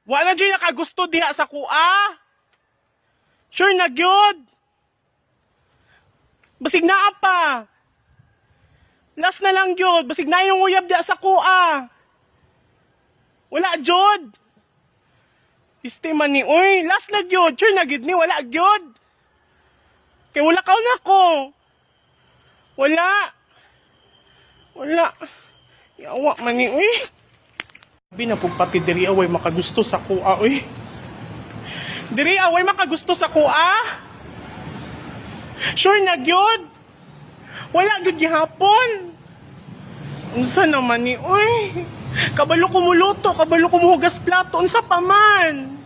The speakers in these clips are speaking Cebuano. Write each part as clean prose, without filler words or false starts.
Wala jud nakagusto diha sa akoa. Sure na gyud. Basig naa pa. Last na lang gyud. Basig na yung uyab diha sa akoa. Wala jud. Este man ni, uy, last na gyud. Sure na gyud ni, wala gyud. Kay wala ka na ko. Wala. Wala. Yawa man ni, uy. Sabi na pug pati diri away makagusto sa akoa, uy. Diri away makagusto sa akoa. Sure na gyud. Wala gyud gihapon. Unsa naman ni, uy. Kabalo ko muluto, kabalo ko muhugas plato, unsa pa man.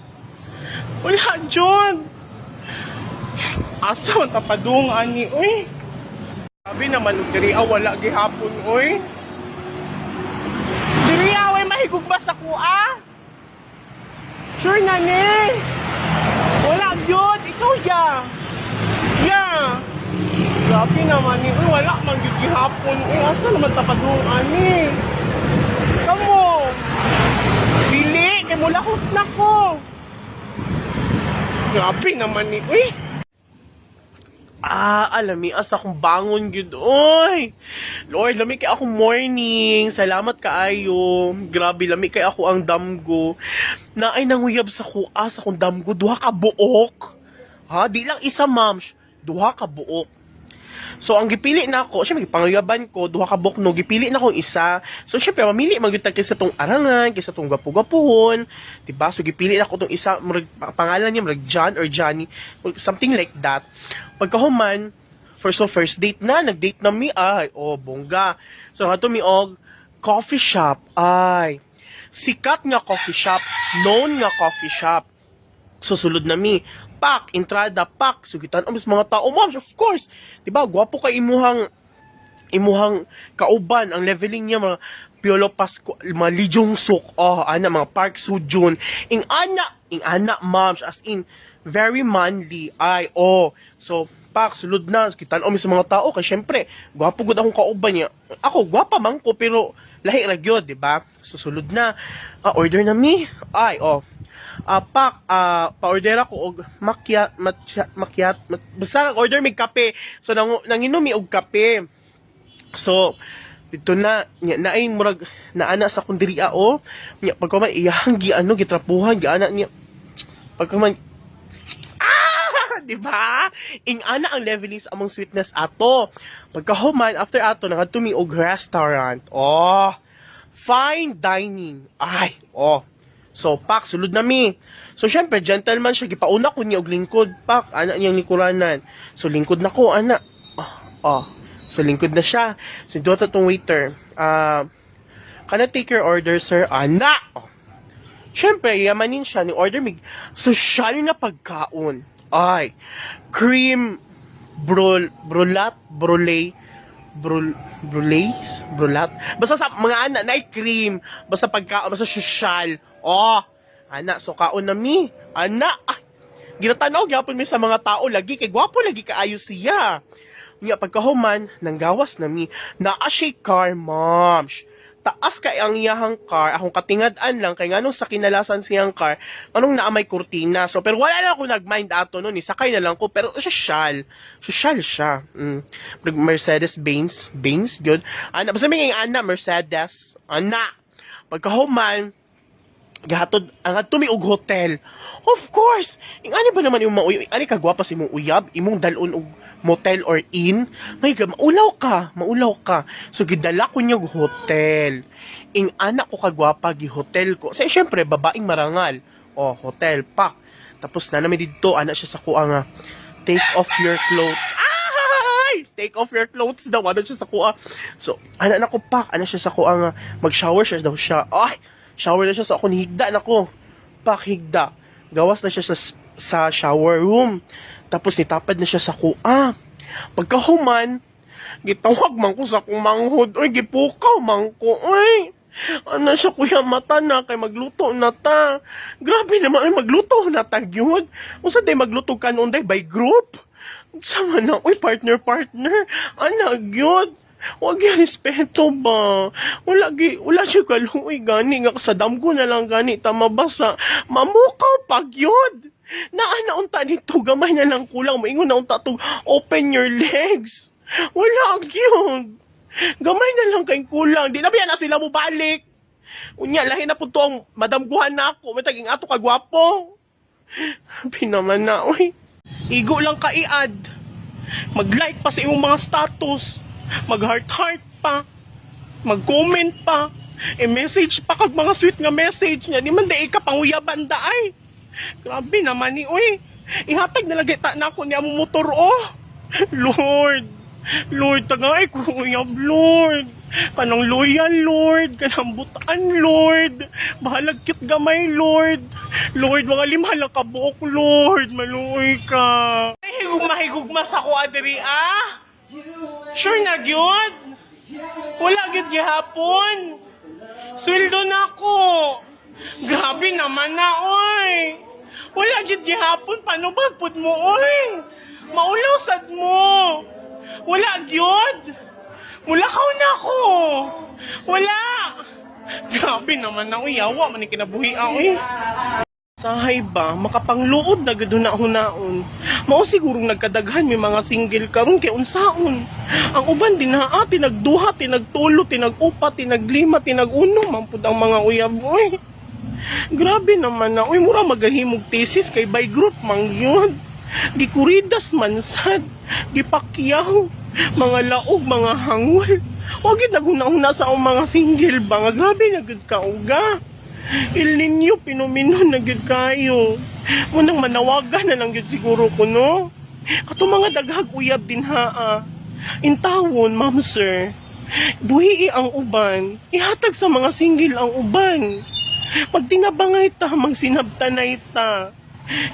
Wala jud. Asa man ta padung ani, uy. Sabi naman og diri ah, wala gihapon, uy. Diri away mahigugma sa akoa. Sure na ni. Wala gyud, ikaw ya. Ya. Grabe naman ni, uy, wala man gyud gihapon. Uy, asa naman ta padung ani? Kamo. Dili, kay mulahos na ko. Grabe naman ni, uy. Ah, alami asa akong bangon gyud oy. Lord, lami kay akong morning. Salamat kaayo. Grabe, lami kay ako ang damgo. Naay nanguyab sa akoa sa akong damgo duha ka buok. Ha, di lang isa, ma'am. Duha ka buok. So ang gipili na ako, syempre panguyaban ko duha ka buok no, gipili na akong isa. So syempre mamili man gyud ta kaysa tong arangan, kaysa tong gapu-gapuhon, 'di ba? So gipili na ako tong isa, murag pangalan niya murag John or Johnny, something like that. Pagkahuman, first date na, nag-date na mi, ay, oh, bongga. So ngadto mi og coffee shop, ay. Sikat nga coffee shop, known nga coffee shop. So sulod na mi. Pak, entrada, pak. So gitan ang mga tao, ma'am, of course. 'Di ba? Gwapo kay imuhang kauban, ang leveling niya mga Piolo Pascual, mga Lee Jong Suk, oh, ana mga Park Seo Joon. Ing ana, ma'am, as in very manly. Ay, oh. So, pak, sulod na, kita sa mga tao kay syempre, gwapo gud akong kauban niya. Ako gwapa man ko pero lahi ra gyud, di ba? So sulod na. Ah, order na mi. Ay, oh. Ah, pak, ah, pa-order ako og makyat, matcha, makyat, mat, basta order mig kape. So nanginom mi og kape. So dito na nya naay murag naana sa akong diri oh. Nya pagka man iyahang gi ano gitrapuhan giana niya. Pagka man ah, di ba? Ing ana ang leveling sa among sweetness ato. Pagkahuman after ato nangadto mi og restaurant. Oh, fine dining. Ay, oh. So, pak, sulod na mi. So, syempre, gentleman siya. Gipauna ko niya og lingkod. Pak, ana niyang lingkuranan. So, lingkod na ko, ana. Oh, oh. So, lingkod na siya. So, doon tong waiter. Ah, "Can I take your order, sir?" Ana! Oh. Syempre, yamanin siya ni order mig sosyal na pagkaon. Ay, cream brul brulat, brulee, brul brulees, brulat. Basta sa mga ana na cream, basta pagkaon, basta sosyal. Oh, ana, so kaon na mi. Ana, ah, ginatanaw gyapon mi sa mga tao lagi kay gwapo lagi kaayo siya. Nya pagkahuman, nanggawas na mi. Naa siya car, ma'am. Taas kay ang iyahang car, akong katingad-an lang kay nganong sa kinalasan siyang car, anong naa may kurtina. So pero wala na ako nag-mind ato no, ni sakay na lang ko pero sosyal. Sosyal siya. Mercedes Benz, Benz good. Ana basta may ana Mercedes. Ana. Pagkahuman, gihatod ang adto mi og hotel. Of course, ing ani ba naman imong mauy ani kagwapa sa imong uyab, imong dalon og motel or inn? May God, maulaw ka, maulaw ka. So gidala ko niya og hotel. Ing anak ko kagwapa gi hotel ko. Sa syempre babaeng marangal. Oh, hotel pak. Tapos na namin didto ana siya sa kuha nga, "Take off your clothes." Ay! "Take off your clothes" daw. Ano siya sa kuha. So, ana na ko pak. Ana siya sa kuha nga, mag-shower siya daw siya. Ay! Shower na siya. So, ako nihigda na ko. Pak, higda. Gawas na siya sa shower room. Tapos, nitapad na siya sa kuha. Pagkahuman, gitawag man ko sa akong manghod. Uy, gipukaw man ko. Uy, ano siya, "Kuya, mata na, kay magluto na ta." Grabe naman, ay, magluto na ta, gyud. Unsa day magluto ka noon day by group? Sama na, uy, partner, partner. Ana, gyud. Wag yan, respeto ba? Wala siya kaluoy gani nga sa damgo na lang gani ta mabasa. Mamukaw pag yun. Naa na unta dito, gamay na lang kulang. Moingon na unta to, "Open your legs." Wala gyud. Gamay na lang kay kulang. Di na biya na sila mo balik. Unya, lahi na po to ang madamguhan na ako. May taging ato kagwapo. Pinaman na, uy. Igo lang ka i-add. Mag-like pa sa imong mga status. Mag-heart-heart pa. Mag-comment pa. E-message pa kag mga sweet nga message niya. Di man di ka panguyaban da ay. Grabe naman ni, uy. Ihatag na lagi ta na ako niya mo motor, oh. Lord. Lord, tagay ko uyab, Lord. Kanang loyal, Lord. Kanang butaan, Lord. Bahalag cute gamay, Lord. Lord, mga lima lang kabuok, Lord. Maluoy ka. Ay, mahigugma sa ko, adiri, ah. Sure na, gyud. Wala gyud gihapon. Sweldo na ako. Grabe naman na, oy. Wala gyud gihapon. Paano ba pud mo, oy? Maulaw sad mo. Wala gyud. Mulakaw na ako. Wala. Grabe naman na, uy. Yawa man ni kinabuhi, ah, uy. Sahay ba, makapangluod na gud hunaon. Mao sigurong nagkadaghan may mga single karon kay unsaon. Ang uban din ha, tinagduha, tinagtulo, tinag-upat, tinaglima, tinag-uno man pud ang mga uyab, oy. Grabe naman na, uy, mura magahimog thesis kay by group man yun. Gikuridas man sad, gipakyaw, mga laog, mga hangol. Wa gid naghuna-huna sa akong mga single ba nga grabe na gud kauga. El Niño phenomenon na gyud kayo. Munang manawagan na lang gyud siguro ko, no? Kato mga daghag uyab din ha, ah. Intawon, ma'am, sir. Buhii ang uban. Ihatag sa mga single ang uban. Pag tinabangay ta, magsinabtanay ta.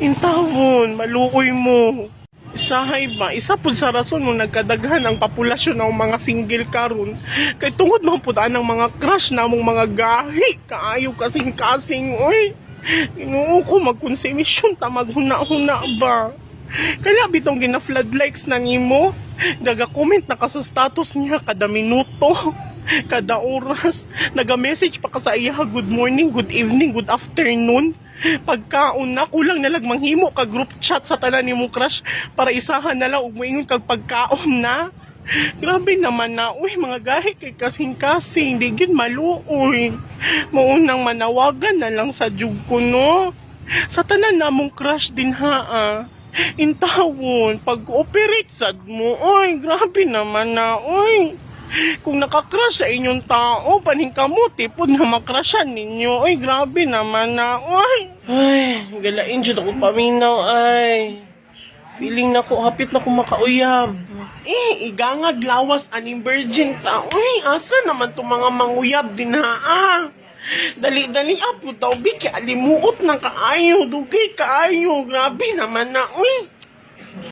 Intawon, maluoy mo. Sahay ba, isa pud sa rason mo nagkadaghan ang populasyon ng mga single karon kay tungod man pud ang mga crush namong mga gahi kaayo kasing-kasing, oy. Ginoo ko, magkonsumisyon ta, maghuna-huna ba. Kaya bitong gina-flood likes na nimo, gaga-comment na ka sa status niya kada minuto, kada oras, naga-message pa ka sa iya, good morning, good evening, good afternoon. Pagkaon na, kulang na lang manghimo ka group chat sa tanan nimo crush para isahan na lang ug moingon kag pagkaon na. Grabe naman na, uy, mga gahi kay kasing-kasing, di gyud maluoy. Maunang manawagan na lang sa jug ko, no? Sa tanan namong crush din ha, ah. Intawon, pag-cooperate sad mo, oy, grabe naman na, oy. Kung nakakrush sa inyong tao, paningkamot pod na makrushan ninyo. Oy, grabe naman na, oy. Ay, galain jud ako paminaw, ay. Feeling na ko, hapit na ko makauyab. Eh, igangag lawas aning virgin ta. Uy, asa naman to mga manguyab din ha, ah. Dali-dali apo daw, bi, kay alimuot na kaayo, dugay kaayo, grabe naman na, uy.